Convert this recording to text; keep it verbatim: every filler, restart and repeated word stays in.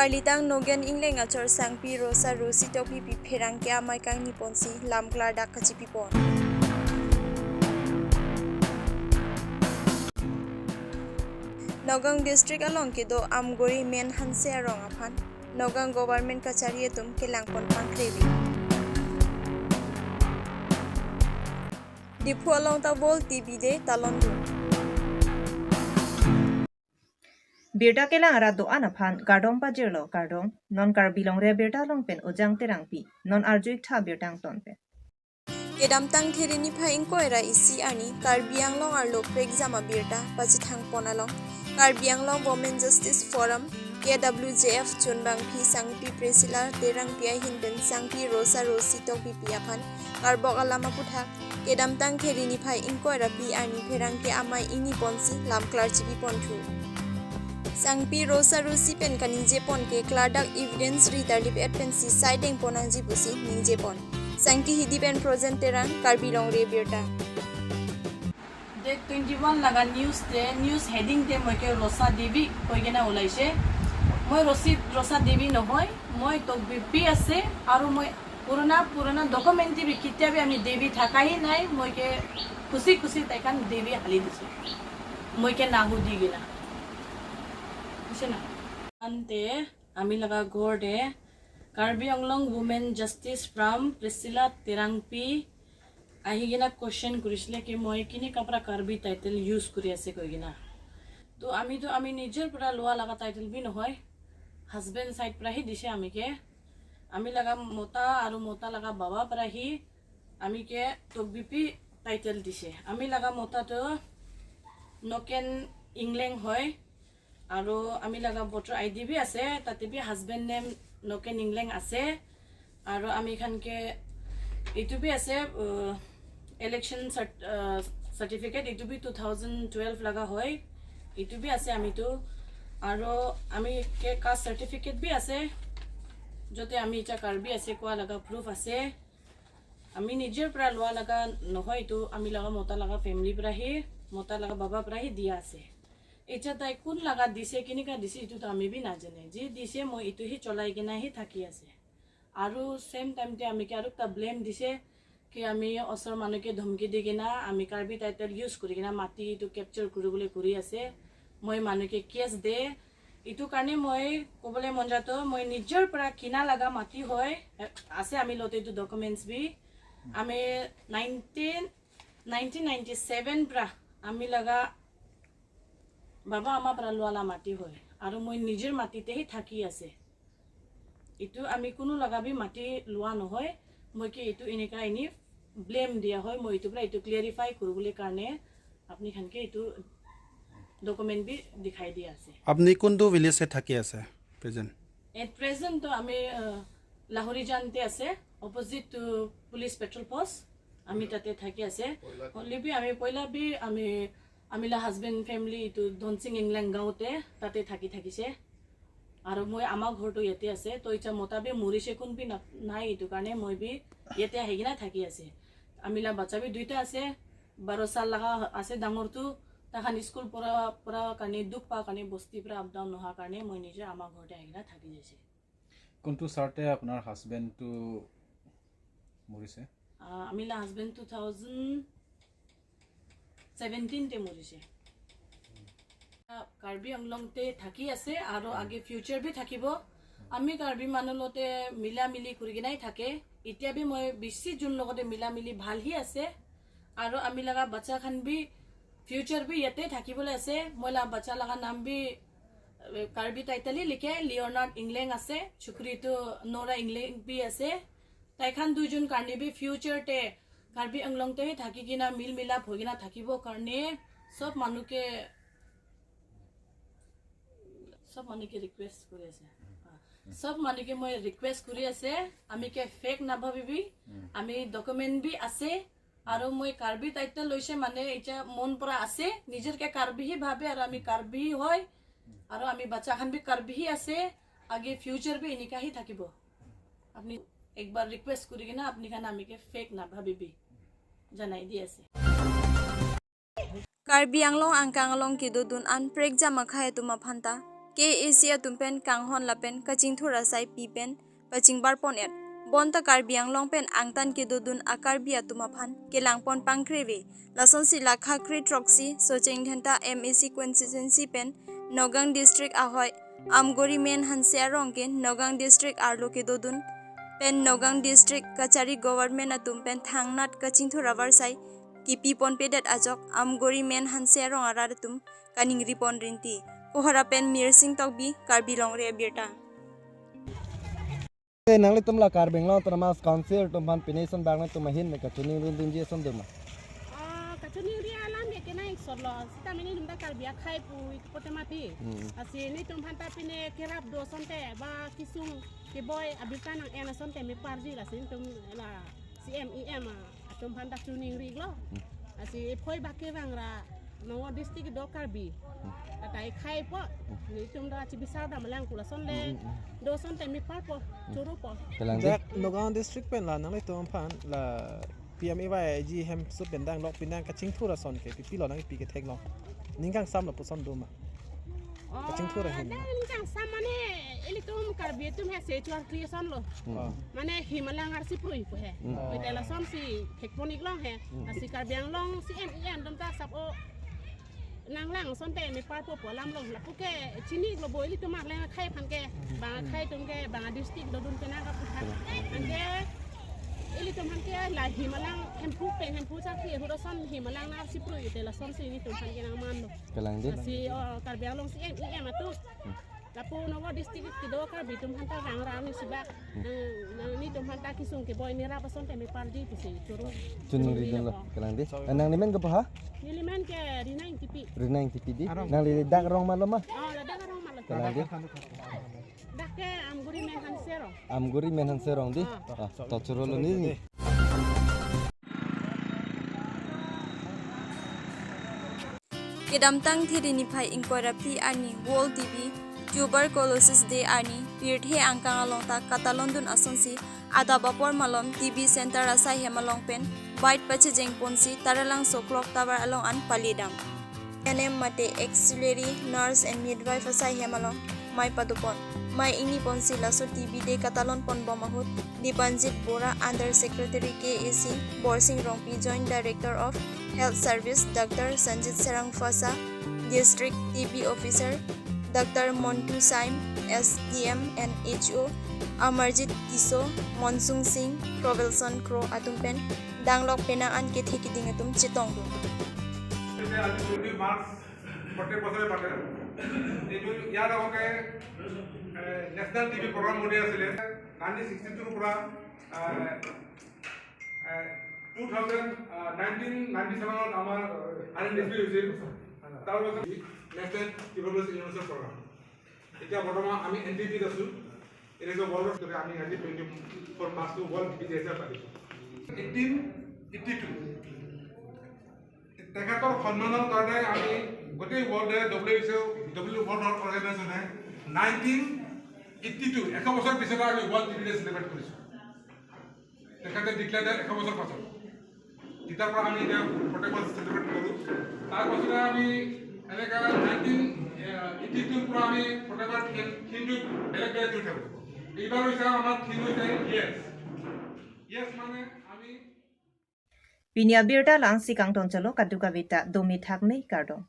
Litang Nogen Engleng achor sangpi Rosa Rosi Tokbipi pherangke amei kangni ponsi lam klardak kachipi pon. Nagaon district along kedo Amgori Men Hanse arong aphan Nagaon government kachari atum kelang pon pangkrevi. Diphu along ta World T B Day talon dun. Birta kelang arat do-an aphan kardom pajirlo, kardom. Non Karbi Longri Abirta along pen Ujang Terangpi. Non arju-ik tha birta angton pen. Kedamtang Theri niphai ingkoi ra isi arni Karbi Anglong arlo prekjam abirta pachethang pon along Karbi Anglong Women Justice Forum, K W J F, chunbangpi sangpi Priscilla Terangpi ahin pen sangpi Rosa Rosi Tokbipi aphan karbok alam aputhak kedamtang Theri niphai ingkoi ra pi arni pherangke amei ingni ponsi lam klar chipi pon thu. Sangpi Rosa Rosi pen kaningje pon ke klardak evidence ri tarlip et pensi saideng pon nangji pusi ningje pon. Sangki Hidi pen Projen Terang, Karbi Longri Abirta. Date twenty one laga news te, news heading te moi ke Rosa Devi koi kena ulaise. Moi Rosi, Rosa Devi nohoi, moi Tokbipi ase, aru moi purana, purana document te bhi ketia bhi ami Devi thakai nai, moi ke khusi khusi tai khan Devi hali dise. Moi ke nahu di kena. Bujise na? Ante ami laga ghor te Karbi Anglong Women Justice Forum Priscilla Terangpi ahi kena question kurisile ki moi kini kapra Karbi title use kuri ase koi kena. To ami to ami nijor pra loa laga title bhi nohoi. Husband side pra hi dise ami ke. Ami laga mota aru mota laga baba pra hi ami ke Tokbipi title dise. Ami laga mota to Nogen Engleng hoi. Aru ami laga voter I D bhi ase, tate bhi husband name Nogen Engleng ase. Aru ami khan ke itu bhi ase, uh, election cert-, uh, certificate, itu bhi two thousand twelve laga hoi. Itu bhi ase ami tu. Aru ami ke caste certificate bhi ase. Jote ami cha Karbi ase koa laga proof ase. Ami nijor pra loa laga nohoi, itu ami laga mota laga family pra hi, mota laga baba pra hi dia ase. Echa tai kun laga dise, kini ka dise itu to ami bhi najane. Je dise moi itu hi cholai kena hi thaki ase. Aru same time te ami ke aru ekta blame dise ki ami osor manu ke dhomki di kena ami Karbi title use kuri kena mati itu capture kuri bole kuri ase. Moi manu ke case de. Itu karne moi kobole mon jato, moi nijor pra kina laga mati hoi, eh, ase ami lote itu documents bhi. Ami nineteen, nineteen ninety-seven pra ami laga baba ama pra loa la mati hoi. Aru moi nijor mati te hi thaki ase. Itu ami kunu laga bhi mati loa nohoi. Moi ke itu eneka ini blame dia hoi. Moi itu pra itu clarify kuri bole karne apni khan ke itu document bhi dikhai dia ase. আপনি কোনটো ভিলেজে থাকি আছে present? At present to ami, uh, Lahorijan te ase, opposite to police patrol post. Ami tate thaki ase. Only bhi ami poila bhi ami, ami la husband family itu Donsing Engleng gaon te tate thaki thakise. Aru moi ama ghor to yate ase, to echa mota bhi morise kun bhi na-, nai, itu karne moi bhi yate ahi kena thaki ase. Ami la bacha bhi duita ase, baro sal laga ase dangor tu, takhan school pora, pora karne dukh pa karne bosti pra up down noha karne moi nijor ama ghor te ahi kena thaki jaise. কোনটো চাৰ্টে আপোনাৰ হাজবেণ্ডটো মৰিছে? Ah, ami la husband two thousand seventeen te morise. Karbi Anglong te thaki ase, aru age future bhi thakibo. Ami Karbi manu lote mila mili kuri kenai thake. Itya bhi moi bisi jun logote mila mili bhal hi ase. Aru ami laga bacha khan bhi future bhi yate thaki bole ase. Moi la bacha laga nam bhi, eh, Karbi title hi likhe, Leonard Engleng ase, chukri tu Nora Engleng bhi ase. Tai khan duijun karne bhi future te Karbi Anglong te hi thaki kena mil milap hoi kena thakibo karne sob manu ke, sob manu ke request kuri ase. Ah, sob manu ke moi request kuri ase, ami ke fake na bhabibi, ami document bhi ase, aru moi Karbi title loise mane echa mon pora ase, nijor ke Karbi hi bhabe aru ami Karbi hi hoi, aru ami bacha khan bhi Karbi hi ase, age future bhi eneka hi thakibo. Apni ekbar request kuri kena apni khan ami ke fake na bhabibi, janai di ase. Karbi Anglong angkang along kedodun an prekjam akhai atum aphan ta K A A C atum pen kanghon lapen kachingthur asai pi pen pachingbar pon et. Bonta Karbi Anglong pen angtan kedodun a-Karbi atum aphan kelangpon pangkreve. Lasonsi la khakri throksi Socheng Dhenta M A C constituency pen Nagaon district ahoi Amguri Men Hanse arong ke Nagaon district arlo kedodun pen Nagaon district kachari government atum pen thangnat kachingthur avarsai kipi ponpedet ajok Amguri Men Hanse arong arat atum kaningri pon rinti. Kohora pen Mirsing Tokbi, Karbi Longri Abirta. Eh, nanglitum la Karbi Anglong Autonomous Council atum aphan pine ason bang nangtum ahin me kachiningri dunji ason doma? Ah, kachiningri alam ke kenang iksor lo. Sita mini nelitum ta Karbi akhai pu ik pote mati. Hmm. Lasi nelitum aphan ta pine kerap do asonte ba kesung keboi abirta nang-en asonte meparji, lasi nelitum la C M E M, ah, atum aphan ta chiningri lo. Hmm. Lasi ephoi bak kevang ra Nagaon district do Karbi. Hmm. Kata ekhai po. Hmm. Nelitum ta chibisar dam lang pu lason le. Hmm, hmm, hmm. Do asonte mepar po, hmm, choro po. Kalang dei. Dak Nagaon district pen la nanglitum aphan la P M A Y G hemso pen danglok pen nang kachingthur ason ke pipilo nangpi kethek lo. Ning kangsam lo puson doma? Oh, kachingthur ahin. Ning kangsam mane ilitum Karbi atum he se chuar kli ason lo. Hmm. Oh. Mane him alang arsi prui pu he. Hmm. Pu te lasonsi thekpon ik long he. Hmm. Lasi Karbi Anglong C M E M atum ta sap o nanglang asonte mepar po pu alam long. Lapu ke chini ik lo bo ilitum arleng akhai aphan ke. Bang akhai atum ke, bang district dodun ke nang kapu aphan. Anke ilitum aphan ke la him alang Hemphu pen, Hemphu chakri ahut ason him alang arsi prui te lasonsi nelitum aphan ke nangman lo. Kalang dei. Lasi, oh, Karbi Anglong C M E M atum. Hmm. Lapu Nagaon district kedo Karbi atum aphan ta rang rang ni sibak. Hmm. Nang, nang nelitum aphan ta kesung keboi nerap asonte meparji pusi choro. Chiningri dun lo. Kalang dei. Eh, nangli men kopi ha? Neli men ke Rina Ingtipi. Rina Ingtipi dei. Arong. Nangli dak arong ma lo ma? Oh, ladak arong ma lo. Kalang dei. Dak ke Amguri Men Hanse arong. Amguri Men Hanse arong dei. Ah. Ah, to choro lo ni. Kedamtang Thiri niphai ingkoi ra phli arni World T B Tuberculosis Day arni pirthe angkang along ta katalon dun asonsi adap apor malom T B center asai hem along pen bike pachejeng ponsi Taralangso clock tower along an pali dam. A N M mate auxiliary nurse and midwife asai hem along mei padopon, mei ingni ponsi laso T B day katalon pon bom ahut Dipanjit Bora, Under Secretary K A C, Borsing Rongpi, Joint Director of Health Service, Doctor Sanjit Sarangphasa, District T B Officer, Doctor Montu Saim, S D M and H O, Amarjit Tisso, Monsung Singh, Robelson Kro atum pen danglok penang an kethe keding atum chetong dun. পিছে আজি টুৱেণ্টি মাৰ্চ প্ৰত্যেক বছৰে পাতে। এইটো ইয়াৰ আগতে, এ, national T B programme বুলি আছিলে। Nineteen sixty tour পৰা, এ, এ, two thousand, এ, nineteen ninety ছেভেনত আমাৰ আই এন ডি পি হৈছিল। তাৰ পাছত নেশ্যনেল টিউবাৰকুল'ছিছ এলিমিনেশ্যন প্ৰগ্ৰাম। এতিয়া বৰ্তমান আমি এন টি পিত আছোঁ। এনেকৈ ৱৰ্ল্ডত আমি আজি টুৱেণ্টি ফ'ৰ মাৰ্চটো ৱৰ্ল্ড টি বি ডে হিচাপে পাতিছোঁ। Eighteen eighty two. তেখেতৰ সন্মানৰ কাৰণে আমি গোটেই ৱৰ্ল্ডে, W H O', W world health অৰ্গেনাইজেশ্যনে নাইনটিন এইটি টু, এশ বছৰ পিছতে আমি world T B day celebrate কৰিছোঁ। তেখেতে ডিক্লেয়াৰ দিয়া এশ বছৰ পাছত। তেতিয়াৰ পৰা আমি এতিয়া প্ৰত্যেক বছৰ চেলিব্ৰেট কৰোঁ। তাৰ পাছতে আমি এনেকৈ নাইনটিন এইটি টুৰ পৰা আমি প্ৰত্যেক বাৰ থিম, থিমটো বেলেগ বেলেগ কৰি থাকোঁ। এইবাৰ হৈছে আমাৰ থিম হৈছে য়েছ। য়েছ মানে আমি Pini abirta la-ansi kangton chalo, kadokave ta dome thakme, kardom.